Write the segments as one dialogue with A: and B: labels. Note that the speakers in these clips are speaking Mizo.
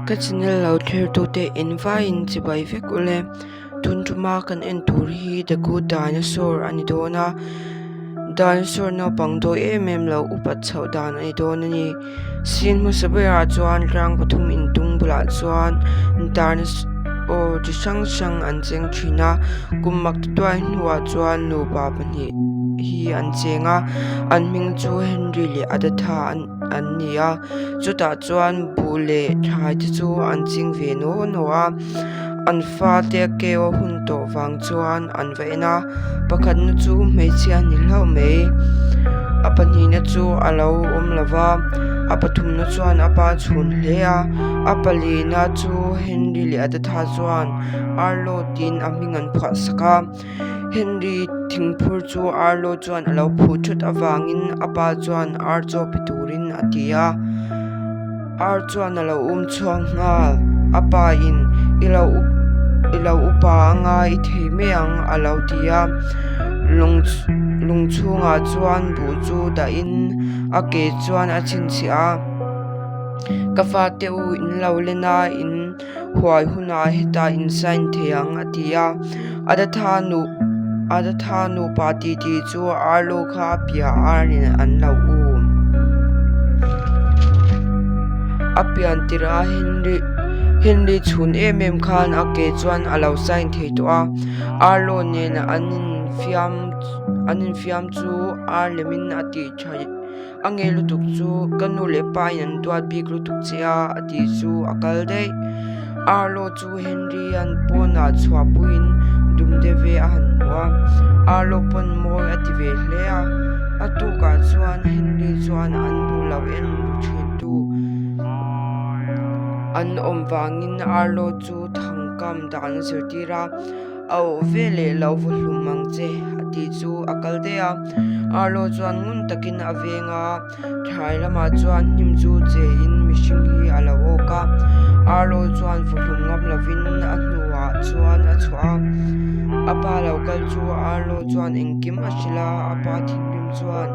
A: Ka channel lo thlertute in vaiin chibai vek ule. Tun tuma kan en tur hi The Good Dinosaur a ni dawn a. Dinosaur naupang dawi em em lo upat chhoh dan a ni dawn a ni. Scene hmasa berah chuan tlang pathum intung bulah chuan dinosaur chi hrang hrang an cheng thin a. Kum mak ti tuai hnuah chuan nupa pahnih hi an cheng a. An hming chu Henry leh Adatha an ni a. Chutah chuan buh leh thlai te chu an ching ve naw naw a. An fate a keu a hun tawh vang chuan an va en a pakhatna chu hmeichhia a ni hlauh mai a pahnihna chu a lo awm lo va a pathumna chuan a pa a chhun hle a a palina chu Henry leh Adatha chuan Arlo tiin a hming an phuah sak a Henry thingphur chu Arlo chuan a lo phuh thut avangin a pa chuan ar chaw pe turin a ti a. Ar chuan a lo um chhuak nghal. A pa in i lo i lo upa anga i thei mai ang a lo ti a. Lung lung chhungah chuan buh chu dahin a ke chuan a chhinchhiah a. Ka fate u in lo len a in huai hunah hetah in sign thei ang a ti a. A datha nu a datha nupa titi chu arlo kha a piah arin an lo um. A pian tirh a Henry Henry chhun em em khan a ke chuan a lo sign thei tawh a. Arlo nen an infiam an infiam chu ar lemin a tih tha A ngei lutuk chu ka nu leh pa in an duat bik lutuk che a a tih chu a kal daih. Arlo chu Henry an pawnah chhuahpuiin dumde ve a han hmu a, Arlo pawn mawi a ti ve hle a. A tukah chuan Henry chuan an buh lo en ru thin tu an awm vangin Arlo chu thangkam dan a zirtir a. A awh ve leh lo vaw hlum ang che a tih chu a kal daih a. Arlo chuan ngun takin a veng a, thlai lamah chuan hnim chu che in mihring hi a lo awk a. Arlo chuan vaw hlum ngam lovin a hnuah chuan a chhuah a. A pa lo kal chu Arlo chuan engkim a hrilh a, a pa thinrim chuan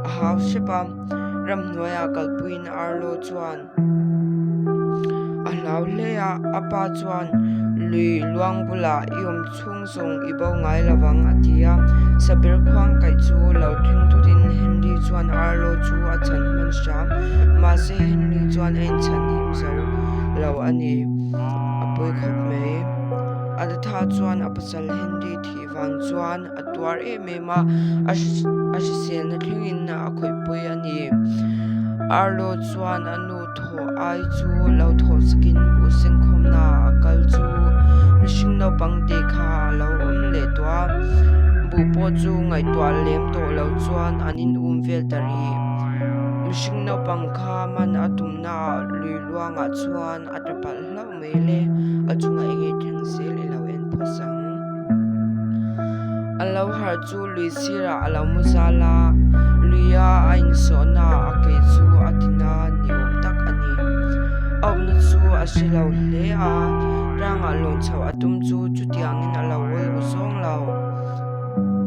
A: a hau hrep a. Ramhnuaiah kalpuiin Arlo chuan. A hlau hle a, a pa chuan lui luang bulah i awm chhung zawng i bo ngai lo vang a ti a. Sabir khuang kaih chu lo thleng thutin Henry chuan Arlo chu a chhan hman hram, mahse Henry chuan a inchhan him zo lo a ni. A pawi khawp mai. Adatha chuan a pasal Henry thih vang chuan a tuar em em a, a hriselna thlengin a khawih pui a ni. Arlo chuan a nu thawh ai chu lo thawh sakin buh senkhawmna a kal chu mihring naupang te kha a lo awm leh tawh a, buh pawh chu ngaihtuah lem tawh lo chuan an in um vel ta rih. Mihring naupang kha man a tumnaah lui luangah chuan a tla palh hlauh mai le, a chungah eng nge thleng zel i lo en phawt ang. A lo harh chu lui sirah a lo mu zal a, luia a insawhna a ke chu a tina ni awm tak a ni. A awmna chu a hre lo hle a, tlangah lawn chhoh a tum chu chutiangin a lo awl u zawng lo.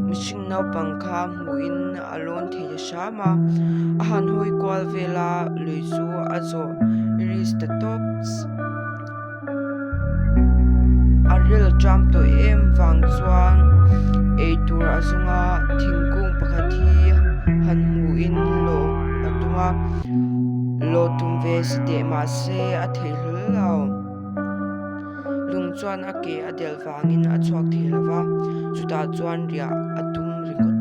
A: Mihring naupang kha hmuhin a lawn thei ta hram a, a han hawi kual vel a, lui chu a zawh risk ta tawp. A ril ṭam tawh em vang chuan eitur a zawng a thingkung pakhat hi han hmuhin lawh a tum a lawh tum ve si teh mahse a thei hlawl lo lung chuan a ke a delh vangin a chhuak thei lo va chutah chuan riah a tum ringawt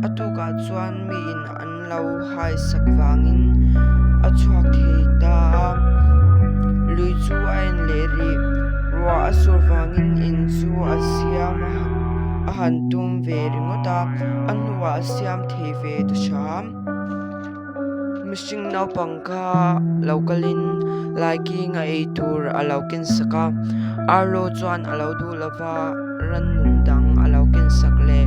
A: a tukah chuan miin an lo hai sak vangin a chhuak thei ta a lui chu a en leh rih ruah a sur vangin in chu a siam a han tum ve ringawt a a hnuah a siam thei ve ta hram. Mihring naupang kha lo kalin laiking a ei tur a lo ken sak a Arlo chuan a lo duh lo va rannung dang a lo ken sak leh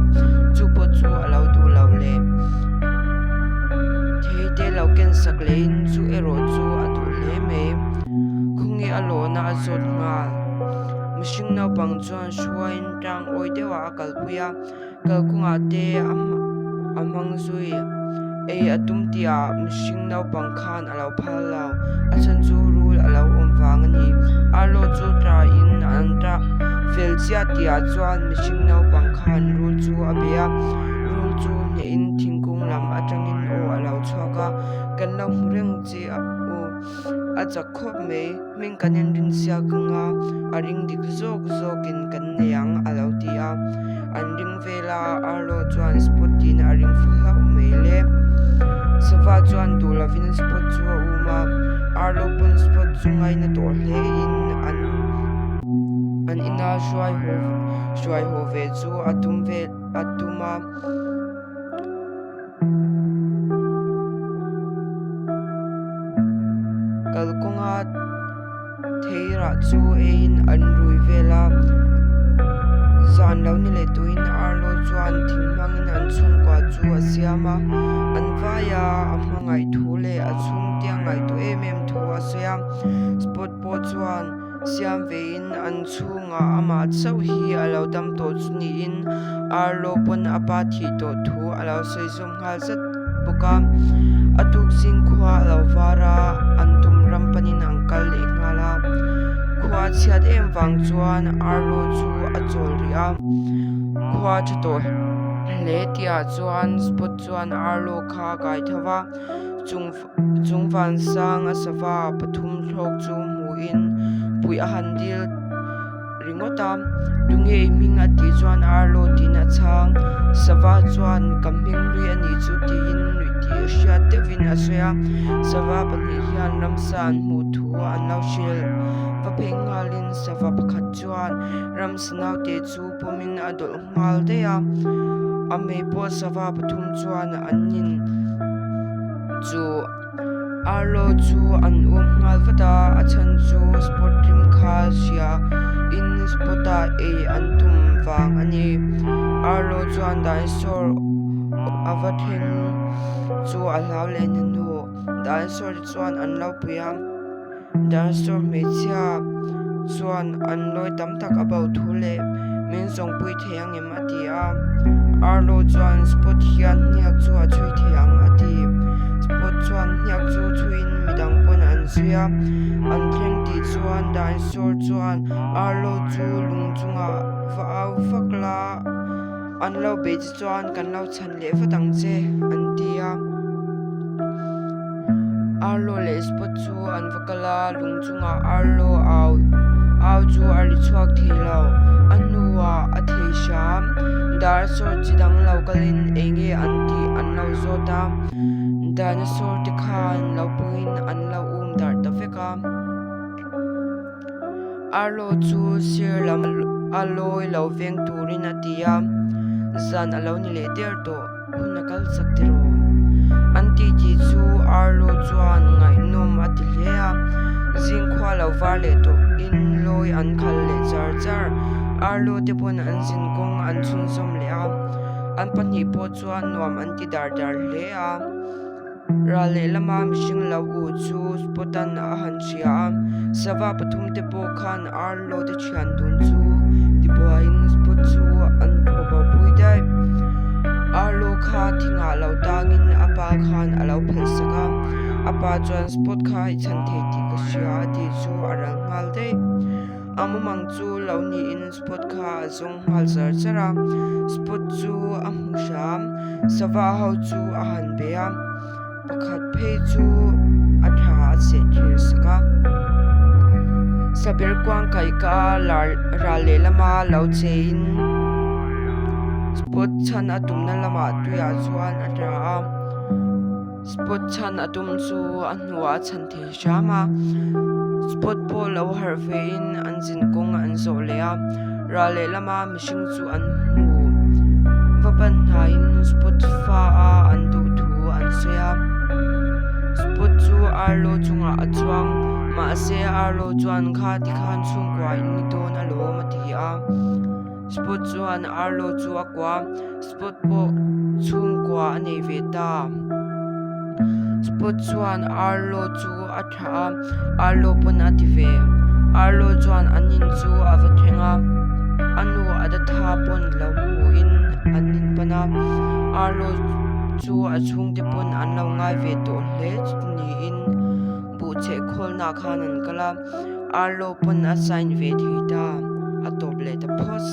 A: chu pawh chu a lo duh lo leh thei te lo ken sak lehin chu erawh chu a duh hle mai khawnge a lawhna a zawt nghal mihring naupang chuan hruaiin tang awi deuhah a kalpui a. Kalkawngah te a a hmang zui. Ei a tum tihah mihring naupang khan a lo phal lo. A chhan chu rul a lo awm vang a ni. fel chiah tihah chuan mihring naupang khan rul chu a bei a, rul chu hnehin thingkung lam atangin aw a lo chhuak a, kan lo hmu reng che a u, a chak khawp mai, hming kan inrin siak ang a, a ring dik zawk zawkin kan nei ang a lo ti a, an ring vel a, Arlo chuan Spot tiin a ring fa hlauh mai le. Sava chuan duh lovin Spot chu a um a, Arlo pawn Spot chu ngaina tawh hlein an an ina hruai haw hruai haw ve chu a tum vel a tum a. Kalkawnga theirah chu eiin an rui vel a, zan lo ni leh tuin Arlo chuan thing hmangin an chhungkua chu a siam a, an vaia a hmangaih thu leh a chhungte a ngaihtuah em em thu a sawi a, Spot pawh chuan siam vein an chhungah amah chauh hi a lo dam tawh chu niin Arlo pawn a pa thih tawh thu a lo sawi zawm nghal zat bawk a. A tuk zing khua a lo var a, an tum ram panin an kal leh nghal a. Khua a chhiat em vang chuan Arlo chu a chawl rih a. Khua a tha tawh hle tihah chuan Spot chuan Arlo kha a kai tho va, chung chung vansang a sava pathum thlawk chu hmuhin puih a han dil ringawt a, tunge i hming a tih chuan Arlo tiin a chhang, sava chuan ka hming hlui a nih chu tiin nuih tih hriat deuhin a sawi a, sava pahnih hian ramsa an hmuh thu an lo hrilh va phei nghalin sava pakhat chuan ramsa naute chu pawmin a dawlh nghal daih a, a mei pawh sava pathum chuan an in chu. Arlo chu an um nghal vat a, a chhan chu spot rim kha hria in spot ah ei an tum vang a ni. Arlo chuan dinosaur a va thleng chu a hlau leh hnuhnu. Dinosaur te chuan an lo pui a. Dinosaur hmeichhia chuan an lawi tam tak a bo thu leh min zawngpui thei ang em a ti a. Arlo chuan Spot hian hniak chu a chhui thei ang a ti. Spot chuan hniak chu chhuiin midang pawn an zui a. An thleng tih chuan dinosaur chuan Arlo chu lung chungah va au vak la, an lo bei che chuan kan lo chhan leh vat ang che an ti a. Arlo leh Spot chu an va kal a, lung chungah Arlo au au chu a ri chhuak thei lo. A hnuah a thei hram. Dinosaur chi dang lo kalin eng nge an tih an lo zawt a, dinosaur te khan lo puiin an lo um darh ta vek a. Arlo chu sir lam a lawi lo veng turin a ti a, zan a lo ni leh der tawh, hun a kal chak tiraw? An titi chu Arlo chuan ngaihnawm a ti hle a, zingkhua lo var leh tawhin lawi an khal leh char char. Arlo te pawn an zinkawng an chhunzawm leh a, an pahnih pawh chuan nuam an ti dar dar hle a. Ral lehlama mihring lo u chu Spotan a han hria a, sava pathum te pawh khan Arlo te thian dun chu tibuaiin Spot chu an thaw bo pui daih. Arlo kha thingah lo tangin a pa khan a lo phelh sak a, a pa chuan Spot kha i chhan thei tih ka hria a tih chu a ral nghal daih. A mumang chu lo niin Spot kha a zawng nghal char char a, Spot chu a hmu hram. Sava ho chu a han bei a, pakhat phei chu a tha a cheh thlir sak a. Saber kuang kaih ka lar ral lehlama lo cheiin Spot chhan a tumna lamah tuiah chuan a tla a. Spot chhan a tum chu a hnuah a chhan thei hram a, spot pawh lo harh vein an zin kawng an zawh leh a, ral lehlama mihring chu an hmu. Va pan hnaiin spot fa a an duh thu an sawi a, spot chu Arlo chungah a chuang, mahse Arlo chuan kha tikhan chhungkua in ni dawn alawm a ti a, spot chuan Arlo chu a kuah a. Spot pawh chhungkua a nei ve ta. Spot chuan Arlo chu a thlah a, Arlo pawn a ti ve. Arlo chuan an in chu a va thleng a, a nu Adatha pawn lo hmuhin an in pan a. Arlo chu a chhungte pawn an lo ngai ve tawh hle niin buhcheh khawlnaah khan an kal a, Arlo pawn a sign ve thei ta. a tawp leh ta phawt.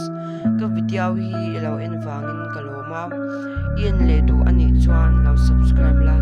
A: Ka video hi i lo en vangin ka lawm a, i en leh duh anih chuan lo subscribe la.